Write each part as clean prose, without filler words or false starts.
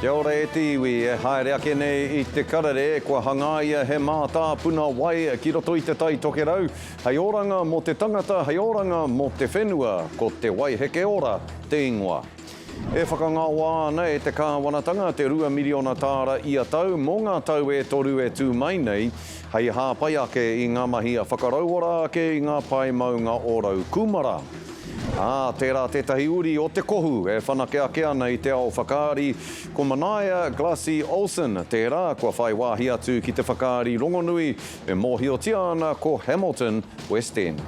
Kia ora e te iwi, e haere ake nei i te karere, kua hangaia he mātāpuna wai ki roto i te Tai Tokerau, hei oranga mō te tangata, hei oranga mō te whenua, ko Te Waiheke Ora te ingoa. E whakangaoa ana e te kāwanatanga te 2 miriona tāra ia tau mō ngā tau e toru e tū mai nei, hei hāpai ake i ngā mahi whakarauora ake i ngā pae maunga o Raukūmara. Ā, tērā tētahi uri o te kohu e whanake ake ana i te ao whakaari, ko Manaia Glassy Olsen tērā kua whai wāhi atu ki te whakaari rongonui e mōhiotia ana ko Hamilton West End.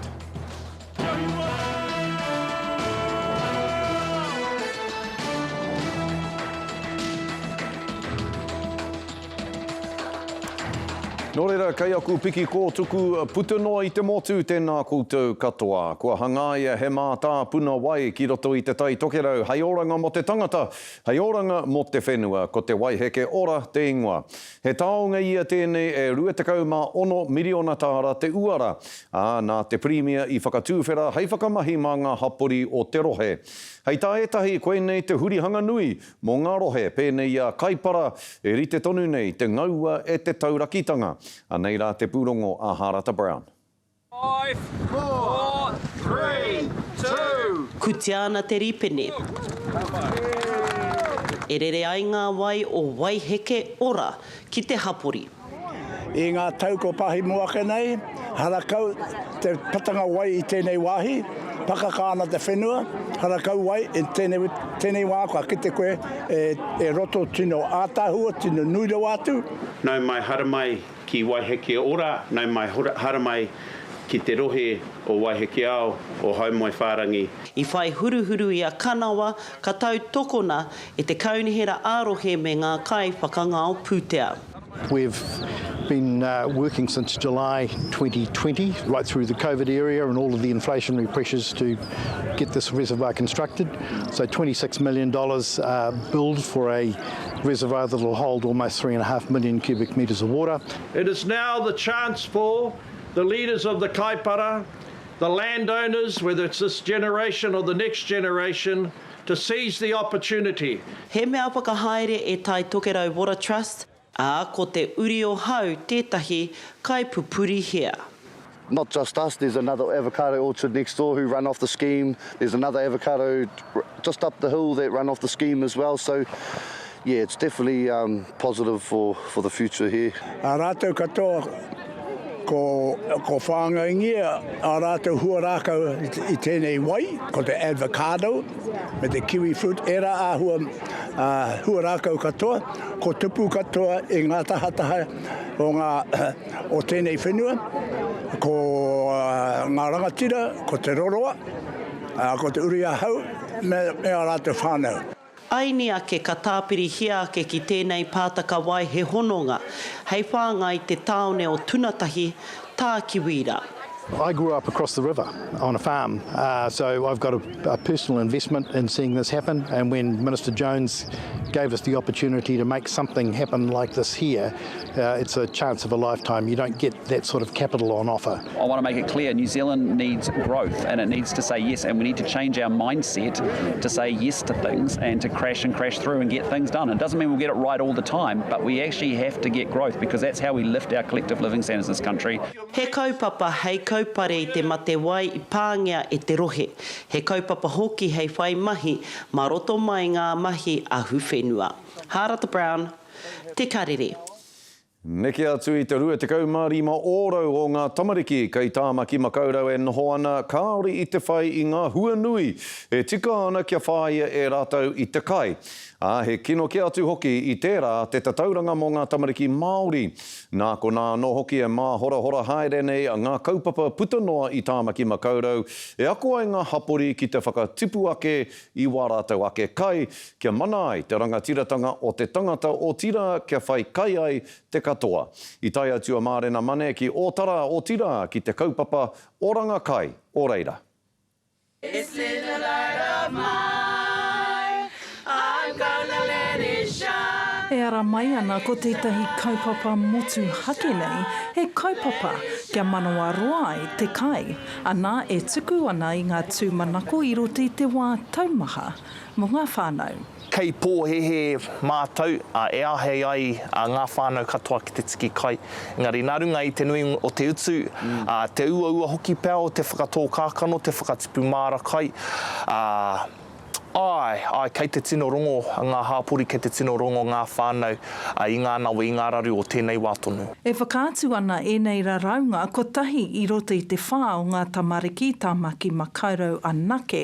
Nō reira, kei aku piki kōtuku puta noa i te motu, tēnā koutou katoa. Kua hangaia he mātāpuna wai ki roto i Te Tai Tokerau hei oranga mō te tangata, hei oranga mō te whenua, ko te Waiheke Ora te ingoa. He taonga ia tēnei e 26 miriona tāra te uara, ā, nā te Pirimia i whakatūwhera hei whakamahi mā ngā hapori o te rohe. Hei tā ētahi, koinei te hurihanga nui Mō ngā rohe pēnei i a Kaipara, e rite tonu nei te ngaua e te taurakitanga. Anei rā te pūrongo a Hārata Brown. Five, four, three, two. Kutia ana te rīpene. E rere ai ngā wai o Waiheke Ora ki te hapori. I ngā tau kua pahemo ake nei, harakau te patanga wai i tēnei wāhi, pakaka ana te whenua, harakau wai, i tēnei, tēnei wā kua kite koe e, e roto tino ātaahua, tino nui rawa atu. Nau mai haramai ki Waiheke Ora, nau mai haramai ki te rohe o Waiheke Ao, o Haumoewhārangi. I whai huruhuru i a Kanawa, ka tautokona e te Kaunihera ā-Rohe me ngā kaiwhakangao pūtea. We've been working since July 2020, right through the Covid area and all of the inflationary pressures to get this reservoir constructed. So $26 million build for a reservoir that will hold almost 3.5 million cubic metres of water. It is now the chance for the leaders of the Kaipara, the landowners, whether it's this generation or the next generation, to seize the opportunity. He mea whakahaere e Tai Tokerau Water Trust, ā, ko Te Uri o Hau tētahi kaipupuri hea. Not just us, there's another avocado orchard next door who run off the scheme, there's another avocado just up the hill that run off the scheme as well, so yeah, it's definitely um, positive for, for the future here. A rātou katoa ko, ko whāngaingia ā rātou hua rākau i tēnei wai, ko te avocado me te kiwi fruit, ērā āhua hua rākau katoa, ko tupu katoa i ngā tahataha o, ngā, o tēnei whenua, ko ngā rangatira, ko Te Roroa, ko Te Uri-a-Hau me, me ā rātou whānau. Aini ake ka tāpirihia ake ki tēnei pātaka wai he hononga hei whāngai te tāone o Tunatahi, Tākiwīra. I grew up across the river on a farm, so I've got a, a personal investment in seeing this happen. And when Minister Jones gave us the opportunity to make something happen like this here, uh, it's a chance of a lifetime. You don't get that sort of capital on offer. I want to make it clear New Zealand needs growth and it needs to say yes, and we need to change our mindset to say yes to things and to crash and crash through and get things done. It doesn't mean we'll get it right all the time, but we actually have to get growth because that's how we lift our collective living standards in this country. He kaupapa hei kaupare i te mate wai i pāngia e te rohe. He kaupapa hoki hei whai mahi mā roto mai ngā mahi ahuwhenua. Hārata Brown, Te Karere. Neke atu i te 25 ōrau o ngā tamariki kei Tāmaki Makaurau e noho ana kāore i te whai i ngā hua nui e tika ana kia whāia e rātou i te kai. Ā, he kino kē atu hoki i tērā te tatauranga mō ngā tamariki Māori. Nā konā anō hoki e māhorahora haere nei ngā kaupapa puta noa i Tāmaki Makaurau e ako ai ngā hapori ki te whakatipu ake i wā rātou ake kai, kia mana ai te rangatiratanga o te tangata, otirā kia whai kai ai te katoa. I tae atu a Mārena Mane ki Ōtara, otirā ki te kaupapa Oranga Kai o reira. This little light of mine, I'm gonna let it shine. E ara mai ana ko tētahi kaupapa motuhake nei, he kaupapa kia manawaroa ai te kai, ana e tuku ana i ngā tūmanako i roto i te wā taumaha mō ngā whānau. Kei pōhēhē mātou e āhei ai ngā whānau katoa ki te tiki kai, engari nā runga i te nui o te utu, te uaua hoki pea o te whakatō kākano, te whakatipu māra kai, āe, āe, kei te tino rongo ngā hāpori, kei te tino rongo ngā whānau i ngā nawe, i ngā raru o tēnei wā tonu. E whakaatu ana ēnei raraunga kotahi i roto i te whā o ngā tamariki Tāmaki Makaurau anake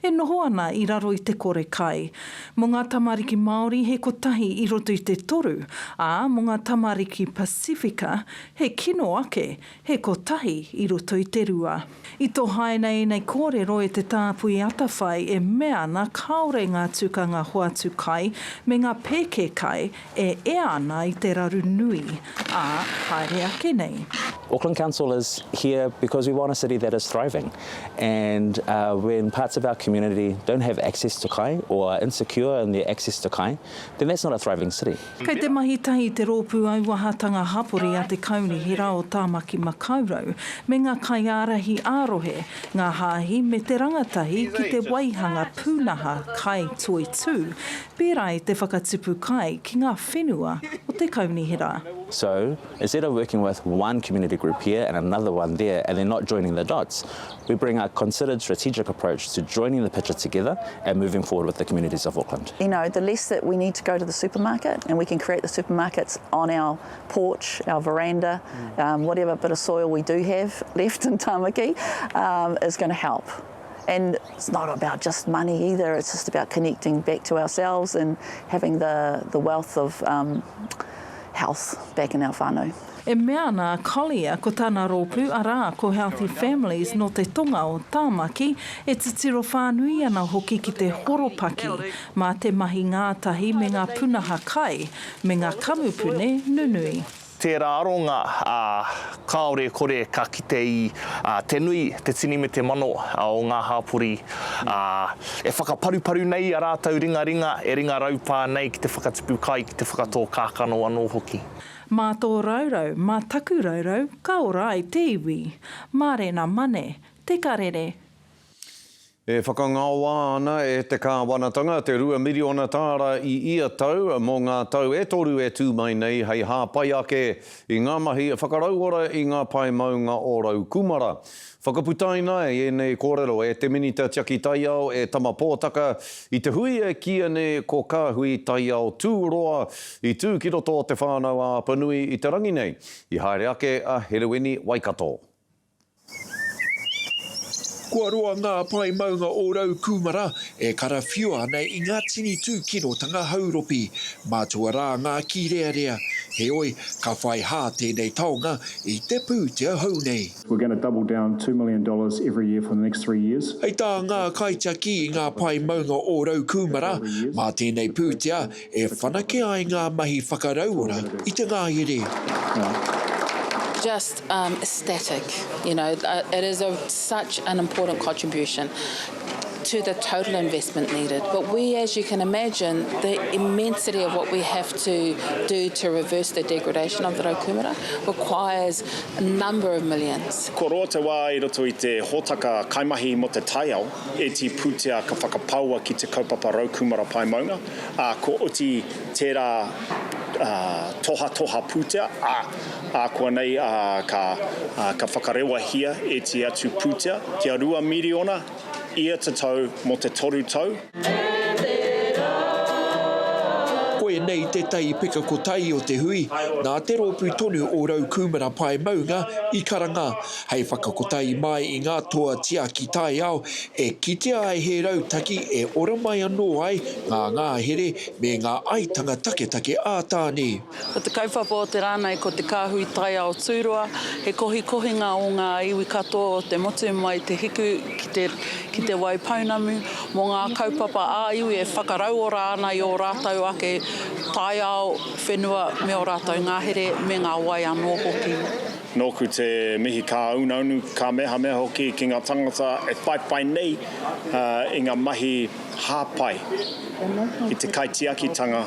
e noho ana i raro i te kore kai. Mō ngā tamariki Māori he kotahi i roto i te toru, ā, mō ngā tamariki Pasifika he kino ake, he kotahi i roto i te rua. I tohaina ēnei kōrero e te Tāpui Atawhai e mea ana kāore ngā tukanga hoatu kai me ngā pēke kai e ea ana i te raru nui, ā, haere ake nei. Auckland Council is here because we want a city that is thriving and when parts of our community don't have access to kai or are insecure in their access to kai, then that's not a thriving city. Kei te mahi tahi te Rōpū Auahatanga Hapori a te Kaunihera o Tāmaki Makaurau me ngā kaiārahi ā-rohe, ngā hāhi me te rangatahi ki te waihanga pūnaha kai toitū, pērā i te whakatupu kai ki ngā whenua o te kaunihera. So, instead of working with one community group here and another one there and then not joining the dots, we bring a considered strategic approach to joining the picture together and moving forward with the communities of Auckland. You know, the less that we need to go to the supermarket and we can create the supermarkets on our porch, our veranda, um, whatever bit of soil we do have left in Tamaki um, is going to help. And it's not about just money either, it's just about connecting back to ourselves and having the, the wealth of um, health back in our whānau. E mea ana a Collier ko tana rōpū, arā, ko Healthy Families nō te tonga o Tāmaki, e titiro whānui ana hoki ki te horopaki mā te mahi ngātahi me ngā punaha kai, me ngā kamupune nunui. Tērā aronga, ā, kāore e kore ka kite i te nui, te tini me te mano o ngā hāpori, ā, e whakaparuparu nei i a rātou ringaringa, e ringa raupā nei ki te whakatipu kai, ki te whakatō kākano anō hoki. Mā tō raurau, mā taku raurau, ka ora ai te iwi. Mārena Mane, Te Karere. E whakangaoa ana e te kāwanatanga te rua miriona tāra i ia tau mō ngā tau e toru e tū mai nei hei hāpai ake i ngā mahi whakarauora i ngā pae maunga o Raukumara. Whakaputaina ai ēnei kōrero e te Minita Tiaki Taiao e Tama Pōtaka i te hui e kīia nei ko Kāhui Taiao Tūroa i tū ki roto o Te Whānau-a-Apanui i te rangi nei. I haere ake a Herewini Waikato. Kua roa ngā pae maunga o Raukūmara e karawhiua ana i ngā tini tūkinotanga hauropi, mātua rā ngā kīrearea. Heoi, ka whai hā tēnei taonga i te pūtea hou nei. We're going to double down $2 million every year for the next three years. Hei tā ngā kaitiaki i ngā pae maunga o Raukūmara, mā tēnei pūtea e whanake ai ngā mahi whakarauora i te ngahere. Just um, static, you know, it is a, such an important contribution to the total investment needed. But we, as you can imagine, the immensity of what we have to do to reverse the degradation of the Raukumara requires a number of millions. Kua roa te wā i roto i te hōtaka kaimahi mō te taiao, ēti pūtea ka whakapaua ki te kaupapa Raukūmara Pae Maunga, ā, kua oti tērā tohatoha pūtea, ā, ākuanei ka, ka whakarewahia ēti atu pūtea kia $2 miriona ia te tau mō te toru tau. Koinei tētahi peka kotahi o te hui, nā te rōpū tonu o Raukūmara Pae Maunga i karanga, hei whakakotahi mai i ngā toa tiaki taiao e kitea ai he rautaki e ora mai anō ai ngā ngahere me ngā aitanga taketake ā-tāne. Ko te kaupapa o te rā nei ko te kāhui taiao tūroa, he kohikohinga o ngā iwi katoa o te motu mai te hiku ki te, ki te wai pounamu, mō ngā kaupapa ā-iwi e whakarauora ana i ō rātou ake. taiao, whenua me ō rātou ngahere me ngā wai anō hoki. Nōku te mihi kāunaunu, kāmehameha hoki ki ngā tangata e whaiwhai nei i ngā mahi hāpai i te kaitiakitanga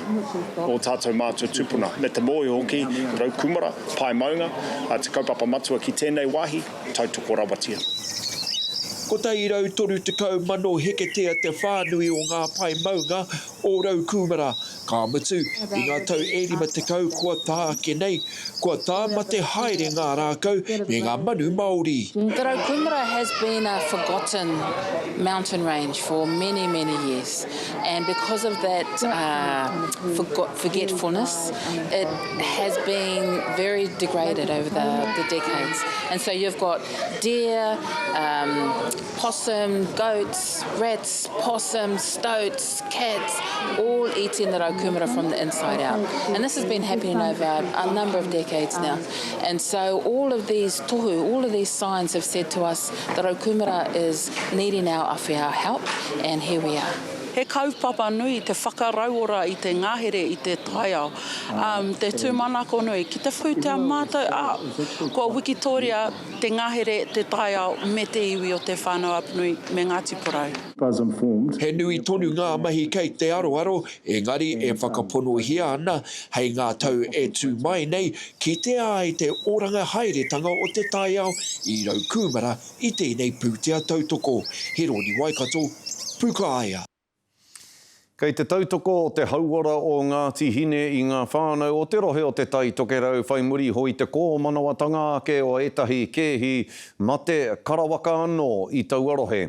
o tātou mātua tūpuna, me te mōhio hoki, Raukūmara, Pae Maunga, te kaupapa matua ki tēnei wāhi, tautoko rawatia. 130,000 heketea te whānui o ngā pae maunga o Raukūmara, ka mutu, i ngā tau e 50 kua tā ake nei, kua tāmate haere ngā rākau me ngā manu māori. The Raukūmara has been a forgotten mountain range for many, many years and because of that forgetfulness it has been very degraded over the, the decades. And so you've got deer, um, possum, goats, rats, possums, stoats, cats, all eating the raukumara from the inside out. And this has been happening over a number of decades now. And so all of these tohu, all of these signs have said to us that raukumara is needing our awhi, our help, and here we are. He kaupapa nui te whakarauora i te ngahere, i te taiao. Um, te tūmanako nui, ki te pūtea mātou, ā, kua wikitoria te ngahere, te taiao me te iwi o Te Whānau-a-Apanui me Ngāti Porou. He nui tonu ngā mahi kei te aroaro, engari e whakaponohia ana hei ngā tau e tū mai nei, kitea ai te oranga haeretanga o te taiao i Raukūmara i tēnei pūtea tautoko. He roni Waikato, Pūkāea. Kei te tautoko te hauora o Ngāti Hine i ngā whānau o te rohe o Te Tai Tokerau whai muri iho i te kōmanawatanga ake o ētahi kēhi mate karawaka anō i taua rohe.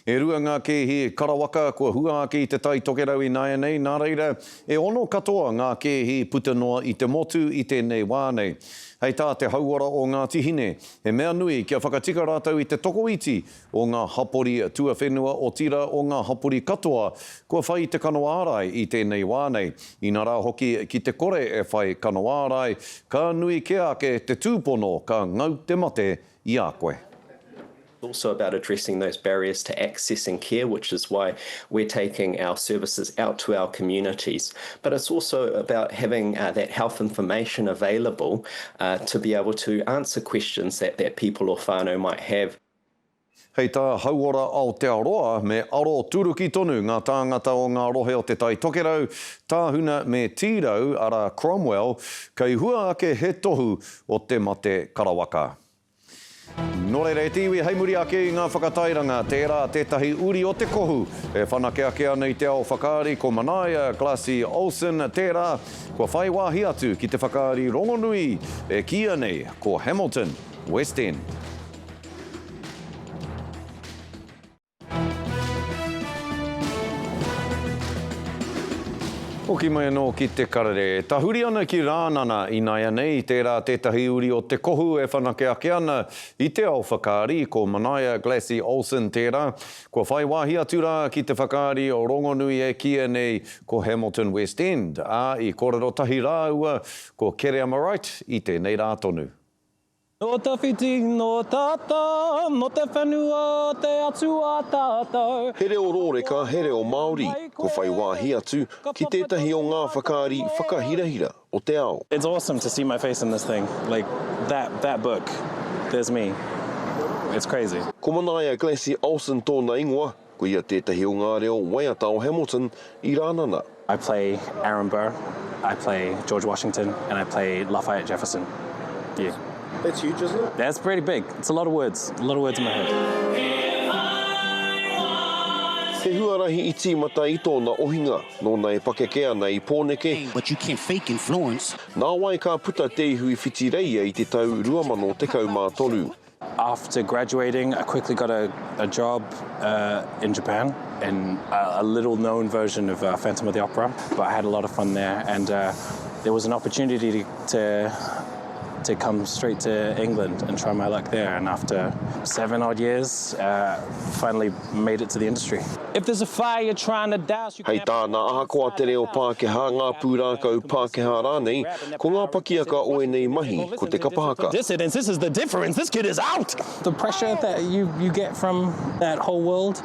E rua ngā kēhi karawaka kua hua ake i Te Tai Tokerau ināianei, nā reira, e ono katoa ngā kēhi puta noa i te motu i tēnei wā nei. Hei tā te hauora o Ngāti Hine, he mea nui kia whakatika rātou i te tokoiti o ngā hapori tuawhenua otirā o ngā hapori katoa kua whai i te kano ārai i tēnei wā nei. Inarā hoki ki te kore e whai kano ārai, ka nui kē ake te tūpono ka ngau te mate i a koe. Also about addressing those barriers to accessing care, which is why we're taking our services out to our communities. But it's also about having uh, that health information available uh, to be able to answer questions that, that people or whānau might have. Hei tā Hauora Aotearoa, me aro turuki tonu ngā tāngata o ngā rohe o Te Tai Tokerau, Tāhuna me Tīrau, arā Cromwell, kei hua ake he tohu o te mate karawaka. Nō reira, e te iwi, hei muri ake i ngā whakatairanga, tērā tētahi uri o te kohu e whanake ake ana i te ao whakaari, ko Manaia Glassie Olsen tērā, kua whai wāhi atu ki te whakaari rongonui e kīia nei ko Hamilton West End. Hoki mai anō ki te karere. Tahuri ana ki Rānana ināianei, tērā tētahi uri o te kohu e whanake ake ana i te ao whakaari, ko Manaia Glassie Olsen tērā. Kua whai wāhi atu rā ki te whakaari rongonui e kīia nei ko Hamilton West End, ā, i kōrero tahi rāua ko Kereama Wright i tēnei rā tonu. Nō tawhiti, nō tata, nō te whenua o te atua tātou. He reo rōreka, he reo Māori, kua whai wāhi atu ki tētahi o ngā whakaari whakahirahira o te ao. It's awesome to see my face in this thing, like that that book, there's me, it's crazy. Ko Manaia Glassie Olsen tōna ingoa, Ko ia tētahi o ngā reo waiata o Hamilton i Rānana. I play Aaron Burr, I play George Washington and I play Lafayette Jefferson. Yeah. That's huge, isn't it? That's pretty big. It's a lot of words. A lot of words in my head. He huarahi i tīmata i tōna ohinga, nōna e pakeke ana i Pōneke. But you can't fake influence. Nāwai ka puta te ihu i Whitireia i te tau 2013. After graduating, I quickly got a, a job uh, in Japan in a, a little known version of uh, Phantom of the Opera, but I had a lot of fun there and uh, there was an opportunity to, to to come straight to England and try my luck there. And after seven odd years, uh, finally made it to the industry. If there's a fire trying to douse, you Hei tāna, ahakoa te reo Pākehā, ngā pūrākau Pākehā rānei, ko ngā pakiaka o ēnei mahi, ko te kapa haka. Dissidents, this is the difference, this kid is out! The pressure that you, you get from that whole world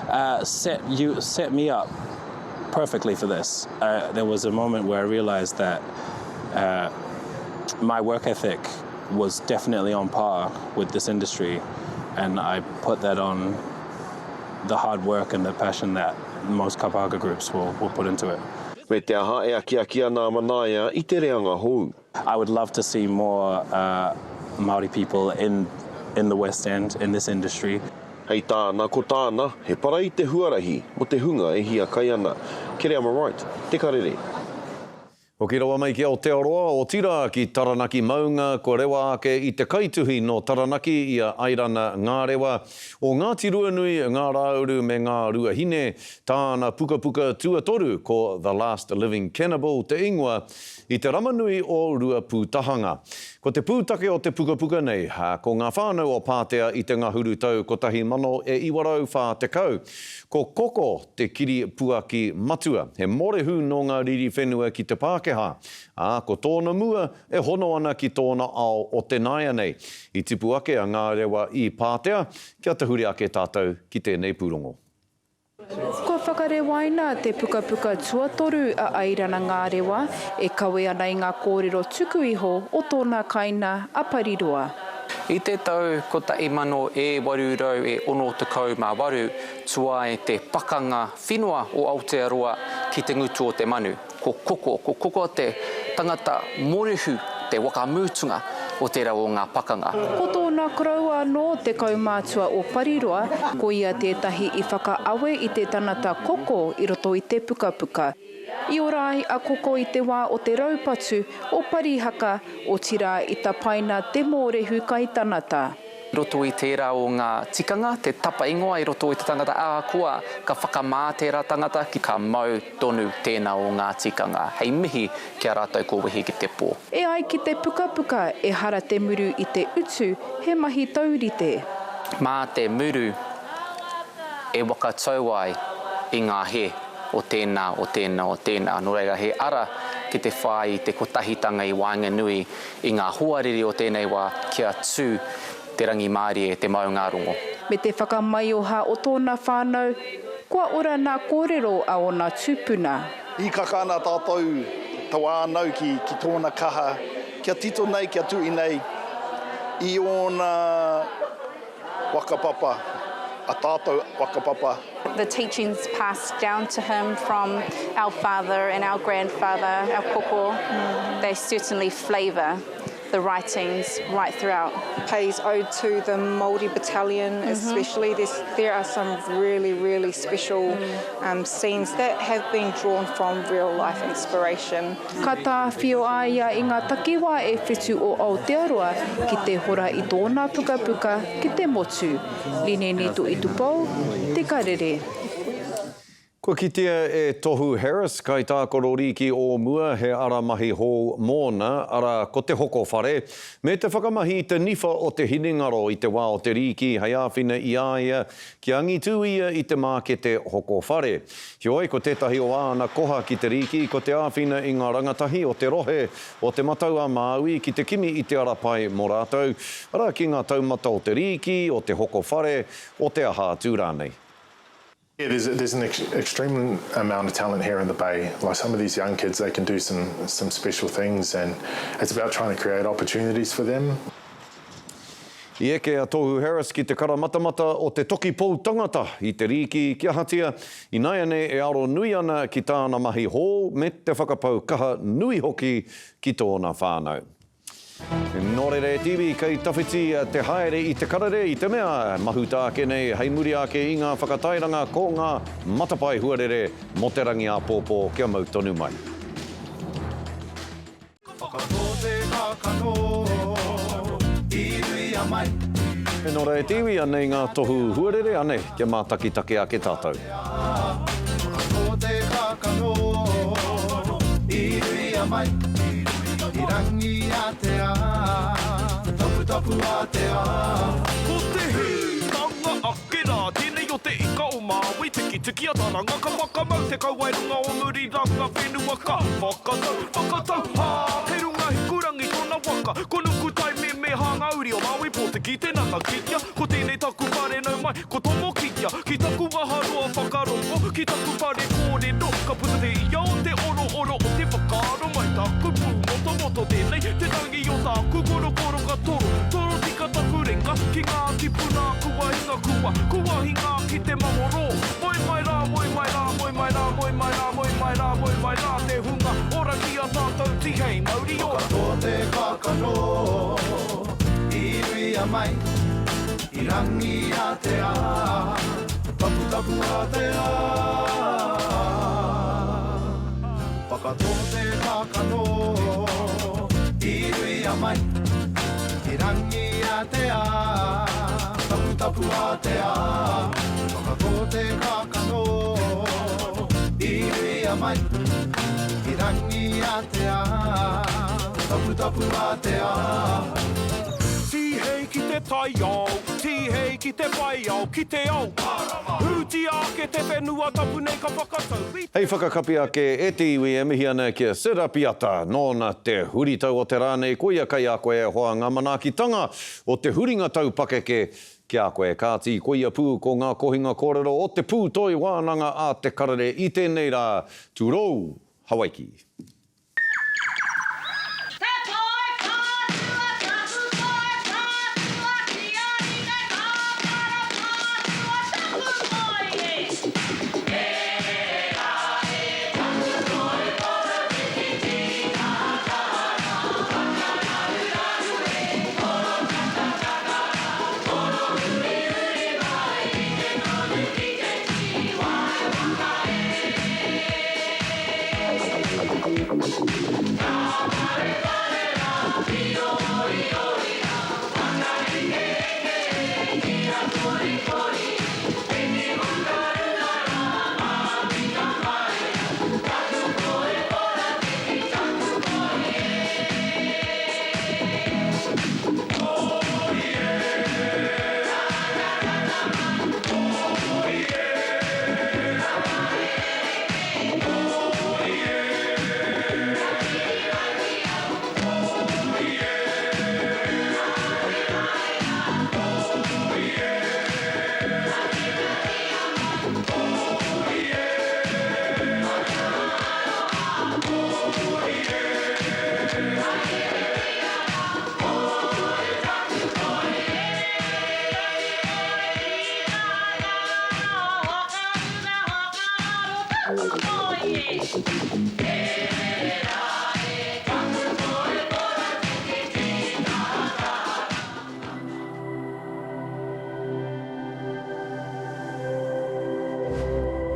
uh, set, you, set me up. perfectly for this. Uh, there was a moment where I realized that uh, my work ethic was definitely on par with this industry, and I put that on the hard work and the passion that most kapahaka groups will, will put into it. Me te aha e akiaki ana a Manaia i te reanga hou. I would love to see more uh, Māori people in, in the West End, in this industry. Hei tāna, ko tāna, he para i te huarahi mo te hunga e hiakai ana. Kereama Wright, Te Karere. Hoki rawa mai ki Aotearoa, otirā ki Taranaki maunga, kua rewa ake i te kaituhi nō Taranaki i a Airana Ngārewa, o Ngāti Ruanui, Ngā Rāuru me Ngā Ruahine, tāna pukapuka tuatoru ko The Last Living Cannibal te ingoa, i te ramanui o Ruapūtahanga. Ko te pūtake o te pukapuka nei, ko ngā whānau o Pātea i te ngahuru tau 1940. Ko Koko te kiripuaki matua, he morehu nō ngā riri whenua ki te Pākehā, ā, ko tōna mua e hono ana ki tōna ao o te nāianei. I tipu ake a Ngārewa i Pātea, kia tahuri ake tātou ki tēnei pūrongo. Kua whakarewaina te pukapuka tuatoru a Airana Ngārewa e kawe ana i ngā kōrero tuku iho o tōna kaina a Pariroa. I te tau 1868, tua ai te pakanga whenua o Aotearoa ki te ngutu o te manu. Ko Koko, ko Koko te tangata morehu, te waka mūtunga o tērā o ngā pakanga. Ko tōna koroua anō te kaumātua o Pariroa, ko ia tētahi i whakaawe i te tanata koko i roto i te pukapuka. I ora ai a Koko i te wā o te raupatu o Parihaka, otirā i tapaina te mōrehu kaitanata. I roto i tērā o ngā tikanga, te tapa ingoa i roto i te tangata ahakoa ka whakamā tērā tangata, ka mau tonu tēnā o ngā tikanga hei mihi ki a rātou ko wehi ki te pō. E ai ki te pukapuka, ehara te muru i te utu, he mahi taurite. Mā te muru e whakatau ai i ngā hē o tēnā, o tēnā, o tēnā. Nō reira, he ara ki te whai i te kotahitanga i waenganui i ngā hoariri o tēnei wā kia tū te rangimārie, te maungārongo. Me te whakamaioha o tōna whānau, kua ora nā kōrero a ōna tūpuna. Hīkaka ana tātou tawānau ki, ki tōna kaha, kia tito nei, kia tuhi nei i ōna whakapapa, a tātou whakapapa. The teachings passed down to him from our father and our grandfather, our koko, they certainly flavour the writings right throughout. Pays ode to the Māori battalion mm -hmm. especially. There's, there are some really, really special mm. um, scenes that have been drawn from real life inspiration. Ka tāwhio a ia i ngā takiwā e whitu o Aotearoa ki te hora i tōna pukapuka ki te motu. Rinene Toitupou, Te Karere. Kua kitea e Tohu Harris, kaitākaro rīki o mua, he ara mahi hou mōna, arā, ko te hoko whare, me te whakamahi i te niwha o te hinengaro i te wā o te rīki hei āwhina i a ia kia angitū ia i te mākete hoko whare. Heoi, ko tētahi o āna koha ki te rīki ko te āwhina i ngā rangatahi o te rohe o Te Matau-a-Māui ki te kimi i te ara pai mō rātou, arā, ki ngā taumata o te rīki, o te hoko whare, o te aha atu rānei. Yeah, there's, there's an ex extreme amount of talent here in the Bay. Like some of these young kids, they can do some, some special things and it's about trying to create opportunities for them. I eke a Tohu Harris ki te karamatamata o te toki pou tangata i te rīki ki ahatia, ināianei e aro nui ana ki tāna mahi hou me te whakapau kaha nui hoki ki tōna whānau. Nō reira e te iwi, kei tawhiti te haere i te karere i te mea mahuta ake nei hei muri ake i ngā whakatairanga ko ngā matapae huarere mō te rangi āpōpō kia mau tonu mai. Whakatō te kākano i ruia mai. Nō reira e te iwi, anei ngā tohu huarere, anei kia mātakitaki ake tātou. Whakatō te kākano i ruia mai. I rangi ātea, taputapu ātea. Ko te hītanga ake rā, tēnei o te ika o Māui, Tikitiki a Taranga ka whakamau te kauae runga o muri ranga whenua ka whakatau, whakatau, hā, kei runga Hikurangi tōna waka, ko Nukutai me me. e hā ngā uri o Māui Pōtiki Tēnā ka kiia, ko tēnei taku whare nau mai Ko Tomokiia, ki taku waharoa whakarongo, ki taku whare kōrero Ka puta te ia o te orooro o te whakaaro mai Tāku pūmotomoto tēnei te tangi o tāku korokoro Ka toro, toro tika taku ringa ki ngā tipuna Kua hinga kua, kua hinga ki te mangoro Moe mai rā, moe mai rā, moe mai rā, moe mai rā, moe mai rā, moe mai rā Te hunga ora ki a tātou tihei mauri ora. Whakatō te kākano i ruia mai, i Rangiātea, Taputapuātea. Whakatō te kākano i ruia mai, i Rangiātea, Taputapuātea. Whakatō te kākano i ruia mai, i Rangiātea, Taputapuātea. Tīhei ki te taiao, tīhei ki te whaiao, ki te ao mārama. Hūtia ake te whenua tapu nei ka whakatau i. Hei whakakapi ake e te iwi e mihi ana ki a Sir Apiata, nōna te huritau o te rā nei, koia kai a koe e hoa ngā manaakitanga o te huringa tau pakeke ki a koe. Kāti, koia pū ko ngā kohinga kōrero o te pūtoi wānanga a Te Karere i tēnei rā, Turou, Hawaiki.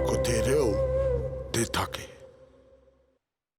Ko te reo te take.